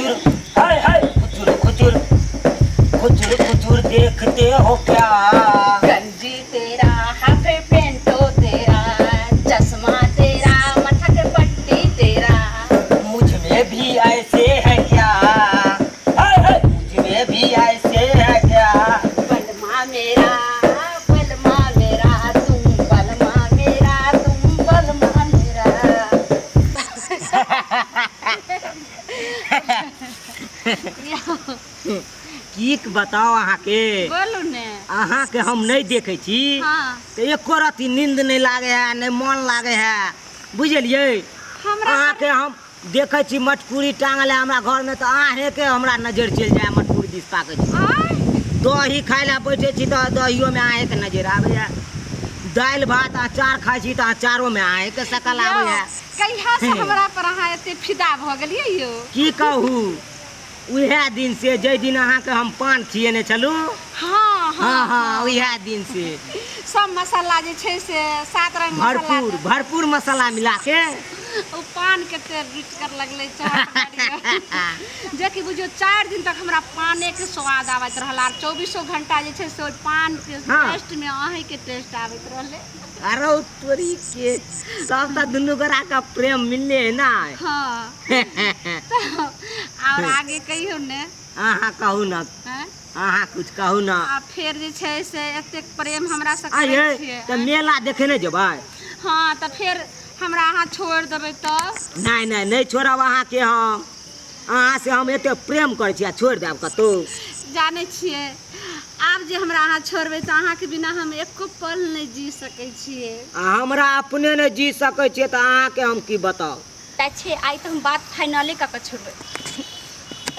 खुचुर, हाय हाय, खुचुर खुचुर खुचुर खुचुर देखते हो क्या? गंजी तेरा, हाफ पेंटो तेरा, चश्मा तेरा, माथा के पट्टी तेरा। मुझ में भी ऐसे है क्या? हाय हाय, मुझ में भी ऐसे है क्या? बलमा मेरा, बलमा मेरा, तुम बलमा मेरा, तुम बलमा मेरा। की बताओ अहाँके। बोलू ने। अहाँके हम नहि देखै छी तऽ एको रत्ती नींद नहि लागै है, नहि मन लागै है, बुझलियै? हमरा अहाँके हम देखै छी मटकुरी टांगल है हमरा घरमे, तऽ अहेँके हमरा नजर चलि जाय, मटकुरी दिस ताकै छी। आँय? दही खाय लए बैठै छी तऽ दहियोमे अहेँके नजर आबैए। दालि भात अचार खाइ छी तऽ अचारोमे अहेँके शकल आबैए। कहिया से हमरा पर अहाँ एते फिदा भऽ गेलियै यौ? की कहू, उएह दिन से जाहि दिन अहाँके हम पान खिएने छलहुँ। हाँ। हाँ, उएह दिन से। सब मसाला जे छै से सात रंग मसाला। भरपूर भरपूर मसाला मिला के। ओ पान कते रुचिकर लगलै चटगर, जे कि बुझियौ 4 दिन तक हमरा पाने के स्वाद आबैत रहल आर चौबीसो घंटा जे छै से ओहि पान के टेस्ट मे अहींके टेस्ट आबैत रहलै। अरे तोरी के, सब तऽ दुनू गोरा के प्रेम मिलले है ना। हाँ, तऽ आओर आगे कहियौ ने। अहाँ कहू ने। हैं? अहाँ कुछ कहू ने। आ फेर जे छै से एतेक प्रेम हमरा से आइ करै ये छियै। तऽ मेला देखे नहि जेबै? हाँ, तऽ फेर हमरा अहाँ छोड़ि देबै तऽ? नहि नहि, नहि छोड़ब अहाँके हम। अहाँ से हम एते प्रेम करै छी आ छोड़ि देब कतहु? जानै छियै, आब जे हमरा अहाँ छोड़बै तऽ अहाँके बिना हम एको पल नहि जी सकै छियै। आ हमरा अपने नहि जी सकै छियै तऽ अहाँके हम की बताउ। छै आइ तऽ हम बात फाइनले कऽ कऽ छोड़बै।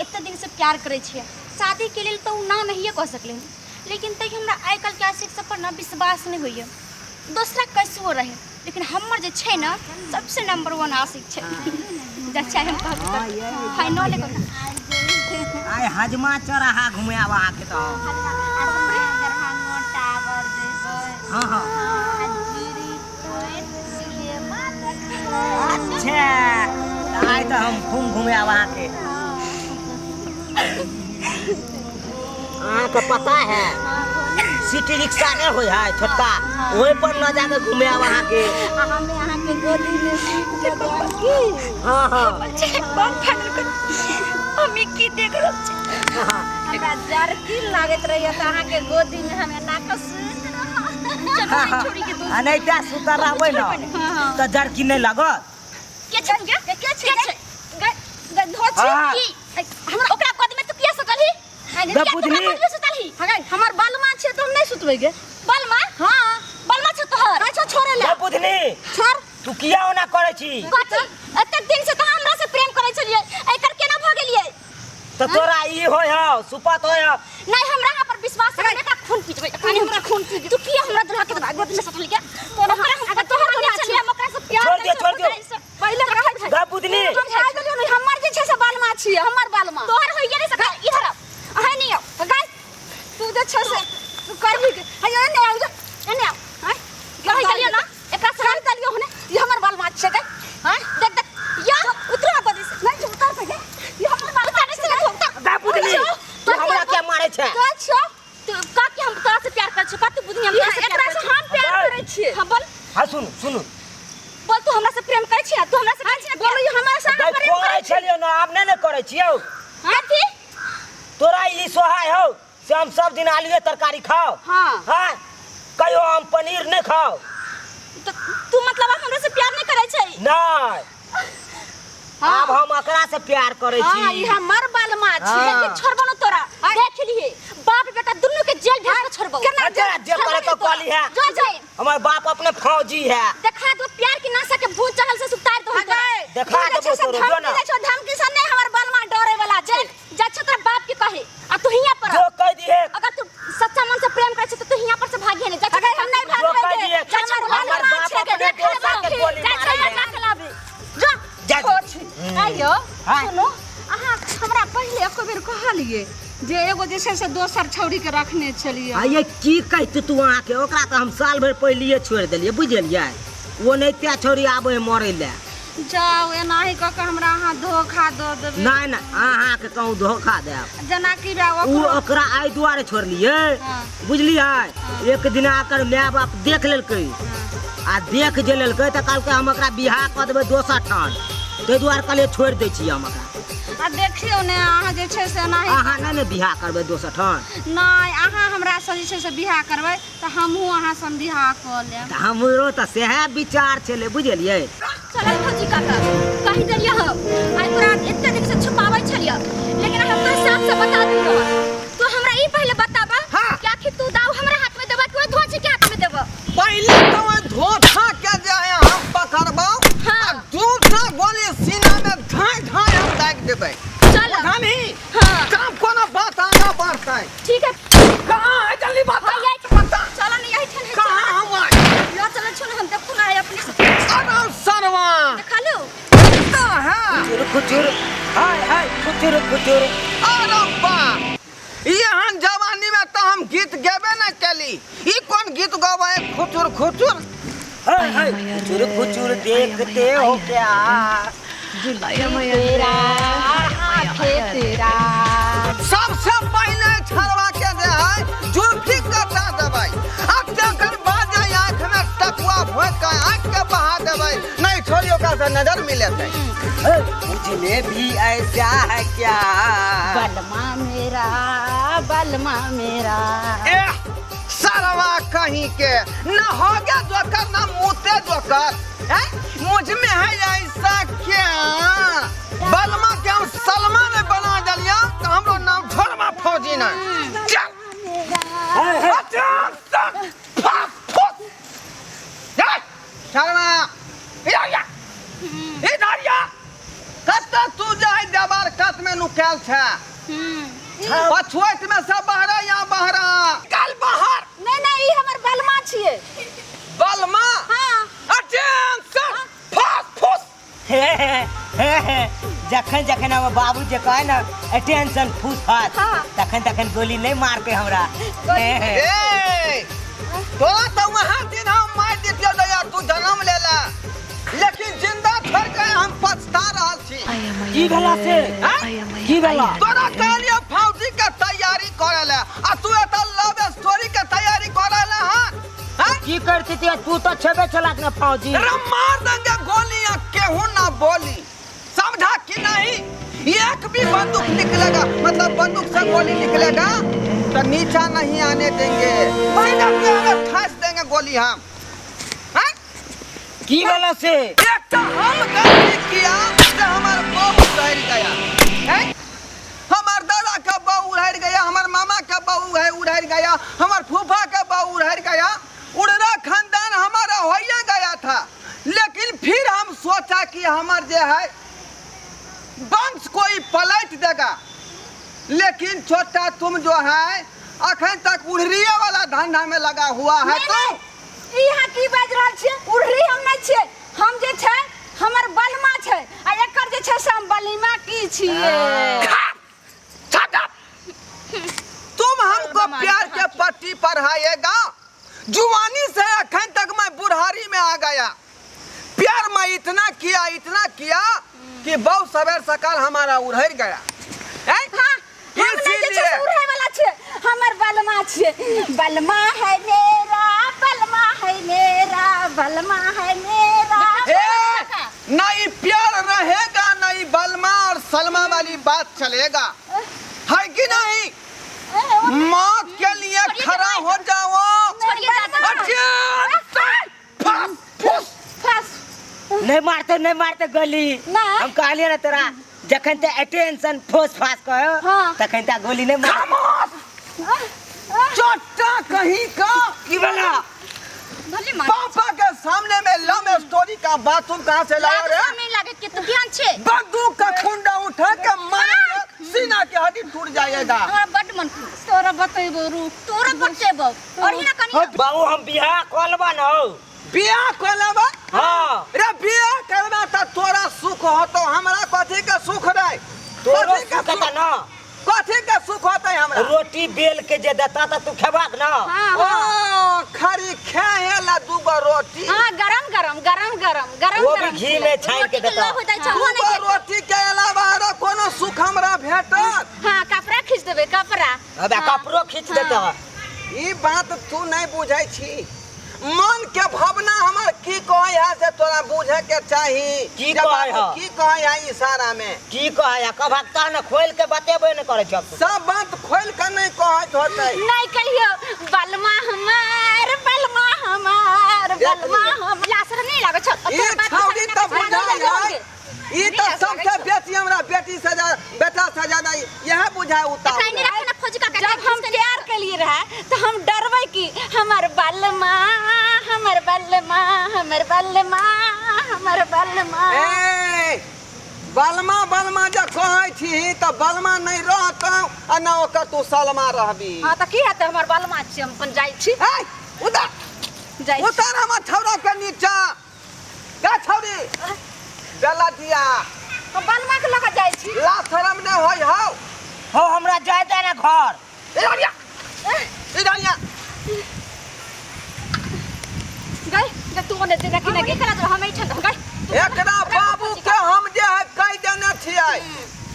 एते दिनसँ प्यार करै छियै, शादीके लेल तऽ ओ ना नहिए कऽ सकलै हन, लेकिन तैयो हमरा आइ काल्हिके आशिक सब पर ने विश्वास नहि होइए। दोसरा कैसो रहै, लेकिन हमर जे छै ने सबसे नंबर वन आशिक छै। जा चाहे हम कहबे करबै, फाइनले कऽ आइ हजमा चौराहा घुमायब अहाँके तऽ। हाँ, अच्छा, तऽ आइ तऽ हम खूब घुमायब अहाँके। अहाँके पता है, सिटी रिक्शा नहि होइ है छोटका, ओहि पर लऽ जाके घुमायब अहाँके। हमे अहाँके गोदीमे सुति जेबै की? हाँ। बात फाइनल कर, हम ई की देख रहल छी? हमरा जरकिन लागैत रहैया तऽ अहाँके गोदीमे हम एना कऽ सुति रहब। चलू ई छोड़ी के दोस्त। आ नहि तऽ सुतल रहबै ने तऽ जरकी नहि लागत। के छै तू गे? के छै? के छै गे? गे धो छी। की हमरा ओकरा गोदी में तू किया सुतलही? गे किया तू बुझली। ओकरा गोदी में सुतलही? हगै, हमर बलमा छै तऽ हम नहि सुतबै गे। बलमा? हाँ। बलमा छै तोहर? कहै छौ छोड़े ले। गे बुधनी। छोड़। तू किया ओना करै छी? कथी? एतेक दिन से तऽ हमरा से प्रेम करै छलियै, एकर केना भऽ गेलियै? तऽ तोरा ई होइ हौ, सुपत होइ हौ। नहीं, हमरा यहाँ पर विश्वास है, एकरा खून पीचबै अखन। हमरा खून पी, तू किया हमरा दुल्हा के गोदी में सटल के? तोरा हम अगर तोहर दुल्हा छलियै, हम ओकरा से प्यार छोड़ दियौ, करै छोड़ दियौ। छलियै। पहिले कहै छै। गे बुधनी। हम खाइ देलियौ ने, हमर जे छै से बलमा छियै, हमर बलमा। तोहर होइए नहीं सकै, इधर आओ, अहें नहीं आओ। गै, तू जे छै से तू करबी के हे, एने आउ, एने आओ। हैं? कहै छलियै ना एकरा से। कहि देलियौ हने, ई हमर बलमा छियै गै। हैं, देख देख या, उतरो गोदी से। नहीं, उतर पे गे, ई हमर बलमा उतर से, उतर। गे बुधनी, तू हमरा किया मारै छै? के छियौ? तू का कि हम तोरा से प्यार करै छियौ? का तू बुझनी हम तोरा से प्यार एकरा करै से छियौ? हम प्यार करै छियै। हाँ, बोल। हाँ, सुनू सुनू। बोल, तू हमरा से प्रेम करै छी ना? तू हमरा से करै छी ना? बोलो, ई हमरा से गै, प्रेम करै करै छियै। छलियौ ने, आब नहि ने करै छियौ। कथी? तोरा ई सोहाय हौ से हम सब दिन आलुए तरकारी खाओ? हाँ। हाँ, कहियो हम पनीर नहि खाओ? तो तू मतलब आब हमरा से प्यार नहीं करै छै? नहि, आब हम एकरा से प्यार करै हाँ, ई छी। हमर बलमा छियै। हाँ। लेकिन छोड़बो न तोरा, देख लिए, बाप बेटा दुनू के जेल भेज के छोड़बो। केना? अच्छा, जे करे तो कली है। जो जाए। हमर बाप अपने फौजी है। देखा दो, प्यार के नाशा के भूत चढ़ल से सुतार दो हगै, देखा तू जे देबो छै से तोरो, जो धमकी ना। दै छौ, धमकी से नहि हमर बलमा डरे वाला छै। देख, जा छो तोरा बाप के कहे आ तू हियां पर जो कह दिए। अगर तू सच्चा मन से प्रेम करे छे तो तू हियां पर से भागिए नहीं जा। अगर हम नहीं जो भागबै कह गे, दिए, जा छो, हमर बलमा बाप छै गे, अपने देख दोसर के लेबो। गोली जा छो, मारै है। जा खेलाबे जा। जा। छोड़। आइयो। हाँ। सुनू, अहाँ हमरा पहिले एको बेर कहलियै जे एगो जे छै से दोसर छौड़ी के रखने छलियै? आ ये की कहते तू अहाँके, ओकरा तऽ हम साल भरि पहिलिए छोड़ि देलियै, बुझलियै? ओ नहिते छौड़ी आबै है मरै लए। जाउ एनाही कऽ के हमरा अहाँ धोखा दऽ देबै। नहि नहि, अहाँके कहूँ धोखा देब। जेनाकि बा ओ ओकरो ओकरा एहि दुआरे छोड़लियै। हाँ। बुझलियै, एक दिना एकर माय बाप देख लेलकै आ देख जे लेलकै तऽ कहलकै हम एकरा बियाह कऽ देबै दोसर ठाम, ताहि दुआरे कहलियै छोड़ि दै छियै हम एकरा। आ देखियौ ने अहाँ जे छै से एनाही। अहाँ नहि ने बियाह करबै दोसर ठाम? नहि, अहाँ हमरासँ जे छै से बियाह करबै तऽ हमहूँ अहाँसँ बियाह कऽ लेब। तऽ हमरो तऽ सएह विचार छलै, बुझलियै। चलल फौजी काका, कहि देलियै हम। आइ तोरा एते दिन से छुपाबै छलियै, लेकिन हम तोरा साफ से बता देलियै। तू हमरा ई पहिले बताबा। हाँ। कि आखिर तू दाव हमरा हाथ में देबा कि ओइ धोची के हाथ में देबा? पहले तो ओइ धोखा के जे है हम पकड़बौ। हाँ। आ दूटा गोली सीना में धाय धाय हम दागि देबै। चल। बुझलही? हाँ। तब कोनो बात आगाँ बढ़तै। ठीक है। कहाँ है जल्दी बता। हाँ, यही बता। चल ना, यही ठन है। कहाँ हम आए? लो चल छो ना, हम देखू ना है अपने से। अरे सरवा। देखा लो। कहाँ है? खुचुर खुचुर, हाय हाय खुचुर खुचुर। अरे बा, एहन जवानी में तो हम गीत गेबे न केली, ई कोन गीत गबै खुचुर खुचुर? हाय हाय खुचुर खुचुर, देखते हो क्या तेरा आंखें तेरा। सबसे पहले छड़वा के जे है जुल्फी कटा देबै, आ तकर बाद जे आँख में टकुआ भोंक के आँख के बहा देबै, नहीं छोड़ी ओकरा से नजर मिलेतै। मुझमें भी ऐसा है क्या? बलमा मेरा, बलमा मेरा। एह सरवा कहीं के, न हो गया जोकर न मुते जोकर। हैं? मुझ में है ऐसा क्या? बलमा के हम सलमा ने बना दिलिया तो हमरो नाम झोरमा फौजी ने। चल। अच्छा, चल, फस, फुस। जा, शर्मा, इधर या। इधर या। कतऽ तू जाय देवार कात में नुकायल छै? पछुआइत में सब बहरा या बहरा। निकाल बाहर। नहीं नहीं, ई हमर बलमा छियै। बलमा? हाँ। अटेंशन, फस, फुस। हे हे हे, जखन जखन हमर बाबू जे कहे ने अटेंशन फूस फास, हाँ। तखन तखन गोली नहीं मारते हमरा। हे, हे। ए, तोरा तो वहाँ दिन हम मार दितियो दया, तू जन्म लेला, लेकिन जिंदा छोड़ के हम पछता रहल छी। की भेला से? हैं? की भेला? तोरा कहलियो फौजी के तैयारी करे ले, आ तू एतऽ लव स्टोरी के तैयारी करे ले। हाँ? हैं? की करती थी? तू तो छेबे चलाक ना फौजी। अरे मार देंगे गोलियां, केहू ना बोली, समझा कि नहीं? एक भी बंदूक निकलेगा, मतलब बंदूक से गोली निकलेगा तो नीचा नहीं आने देंगे, सीधा पे हमें ठस देंगे गोली हम। हैं? की भेला से? एक तो हम गलती किया तो हमार बहू उड़ाइल गया। हैं? हमार दादा का बहू उड़ाइल गया, हमार मामा का बहू है उड़ाइल गया, हमार फूफा का बहू उड़ाइल गया, उड़रा खानदान हमारा होइए गया था। लेकिन फिर हम सोचा कि हमार जे है वंश कोई पलट देगा, लेकिन छोटा तुम जो है अखन तक उड़रिए वाला धंधा में लगा हुआ है। नहीं, तू नहीं, ई अहाँ की बाजि रहल छियै? उड़री हम नहि छियै, हम जे छै हमर बलमा छै, आ एकर जे छै से हम बलिमा की छियै। Shut up! तुम हमको प्यार के पट्टी पढ़ाएगा? जुआनी से अखन तक मैं बुढ़ारी में आ गया। प्यार मैं इतना किया, इतना किया कि बहुत सवेर सकाल हमारा उड़हर गया। हैं? हाँ, हम नहि जे छै से इसीलिए उड़ै वाला छियै, हमर बलमा छियै। बलमा है मेरा, बलमा है मेरा, बलमा है मेरा। ए, नहीं प्यार रहेगा, नहीं बलमा और सलमा वाली बात चलेगा, है कि नहीं? मौत के लिए खड़ा हो जाओ। छोड़िए दादा। अच्छा, फस, फुस। फस। नहीं मारते, नहीं मारते गोली। ना। हम कहलिए ना तोरा, जखन ते अटेंशन फोस फास कहो, हाँ। तखन ते गोली नहीं मार। खामोश, चट्टा कहीं का। की भेला? भले मार। पापा के सामने में लव स्टोरी का बात तुम कहाँ से लाओ रे? सामने लागे के तू ज्ञान छे। बंदूक का कुंडा उठा के मारेंगे, सीना के हड्डी टूट जाएगा। हमरा बड मन तोरा बतेबो रुक। तोरा बतेबो और ही ना कनी। बाबू, हम बियाह कऽ लेबा न हौ। बियाह कर लेबा? हाँ। रे बियाह करबा त तोरा सुख होतो, हमरा कथी के सुख रे? तोरो कथी के सुख सुख हेतऽ न? कथी के सुख होतै हमरा? रोटी बेल के जे देता त तू खेबाक न? हाँ। ओ खरी खाए ला दूगो रोटी। हाँ, गरम गरम गरम गरम गरम वो भी गरम घी में छान के रोटी के देता लौ हो जाइ छै हो दूगो नहीं रोटी के अलावा आरो कोनो सुख हमरा भेटत? हाँ, कपड़ा खींच देबै, कपड़ा। अबे कपड़ो खींच देता। ई बात तू नहीं बुझै छी। मन के भावना हमर की कहै है से तोरा बुझे के चाही। की जे कहै बाबू है? की कहै है इशारा में? की कहै है? कभकता न खोल के बतेबे न करै छ। सब बात खोल के नहीं कहैत होतै। नहीं कहियो बलमा हमार, बलमा हमार, देख बलमा लियै। हमार। लासर नहीं लागै छ। ई छौड़ी तऽ बुझाइ है, ई तऽ सबसे बेसी हमरा बेटी से बेटा से ज्यादा इएह बुझाइ उतार। एकरा एने रखना फौजी काका। जब हम प्यार के लिए रहे तो हम डरबै कि हमर बलमा, हमर बलमा, हमर बलमा, हमर बलमा। ए बलमा बलमा जे कहै छी तऽ बलमा नहीं रहतौ आ न ओकर तू सलमा रहबी। हाँ तऽ की हेतै, हमर बलमा छी, हम अपन जाइ छी। ए उतर जाइ छी। उतर हमर छौड़ा के नीचा। गा छौड़ी बेला दिया। हम बलमा के लऽ कऽ जाइ छी। ला शरम नहि होइ हौ। हो हमरा जाय दे ना घर। इधर आ, इधर आ। गई गई तू ओने देना कि हम ना नहीं करा हम एहिठाम रहब गई। एकरा बाबू के हम जे है कहि देने छियै।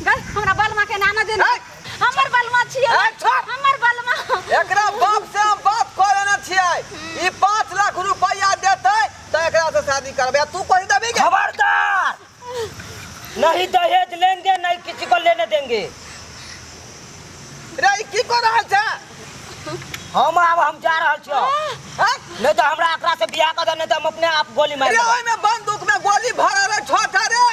गई हमरा बलमा के नाना देना। ए! हमर बलमा छियै। ए, छोड़। हमर बलमा। एकरा बाप से हम बात कऽ लेने छियै। ई 5 लाख रुपया देतै तऽ एकरा से शादी करबै। आ तू कहि देबी के? खबरदार, नहीं दहेज लेंगे, नहीं किसी को लेने देंगे। रे ई की कऽ रहल छै? हम आब हम जा रहल छियौ। हैं? नहीं तो हमरा एकरा से बियाह कर दे, नहीं तो हम अपने आप गोली मार रे लेबै। ओहिमे बंदूक में गोली भरल रहे 6 रे।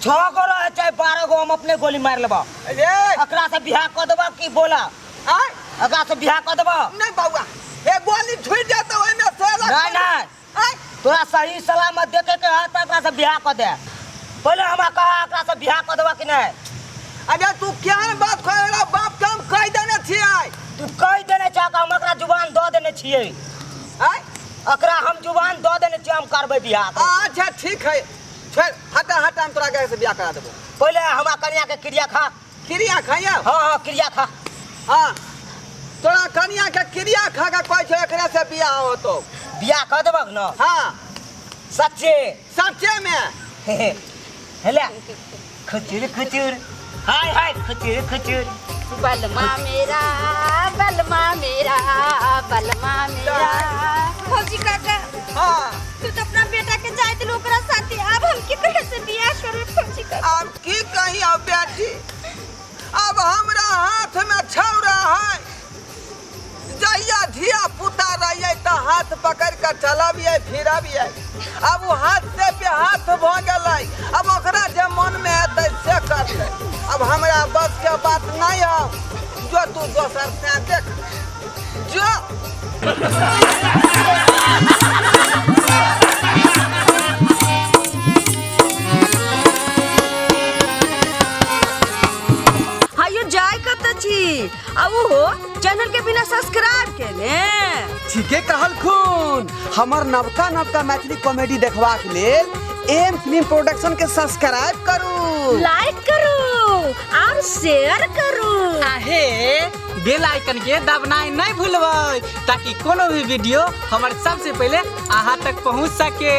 6 गो रहे चाहे 12 गो, हम अपने गोली मार लेबो। रे एकरा से बियाह कर देबो की बोला? आय एकरा से बियाह कर देबो? नहीं बउआ, ए गोली छूट जेतौ ओहिमे से नहीं नहीं, आय तोरा सही सलामत देखे के है तो एकरा से बियाह कर दे। पहले हमरा कहा एकरा से बियाह कर देबो कि नहीं? अरे तू केहन बात कह रहा? बाप के हम कहि देने छियै। तू कहि देने छह कि हम एकरा जुबान दऽ देने छियै। आय एकरा हम जुबान दऽ देने छियै, हम करबै बियाह। अच्छा ठीक है, छोड़ हटा हटा, हम तोरा के से बियाह करा देबो। पहले हमरा कनिया के क्रिया खा। क्रिया खाइया? हाँ हाँ क्रिया खा। हाँ तोरा कनिया के क्रिया खा के कहै छौ एकरे से बियाह होतौ। बियाह कर देबक न? हाँ। सच्चे? सच्चे में। हेले खुचुर खुचुर, हाय हाय खुचुर खुचुर। बलमा मेरा, बलमा मेरा, बलमा मेरा। फौजी काका हाँ तू तो अपना बेटा के जाय दिलो ओकरा साथे, अब हम केकरा से बियाह करबै फौजी काका? अब की कही अब बेटी, अब हमरा हाथ में छौड़ा है। जहिया धिया पुता रहिए तऽ हाथ पकड़ के चलबियै फिरबियै। अब ओ हाथ से बेहाथ भऽ गेलै, अब ओकरा जे मन में एतै से करतै। अब हमरा बस के बात नहीं हौ, जो तू दोसर से देख जो। हायो जाय कत छी आ ओहो चैनल के बिना सब्सक्राइब केने। ठीके कहलखुन, हमर नवका नवका मैथिली कॉमेडी देखबाक लेल एम फिल्म प्रोडक्शन के सब्सक्राइब करू, लाइक करू और शेयर करू। आहे बेल आइकन के दबनाइ नहीं भूलबै ताकि कोनो भी वीडियो हमर सबसे पहले अहाँ तक पहुँच सके।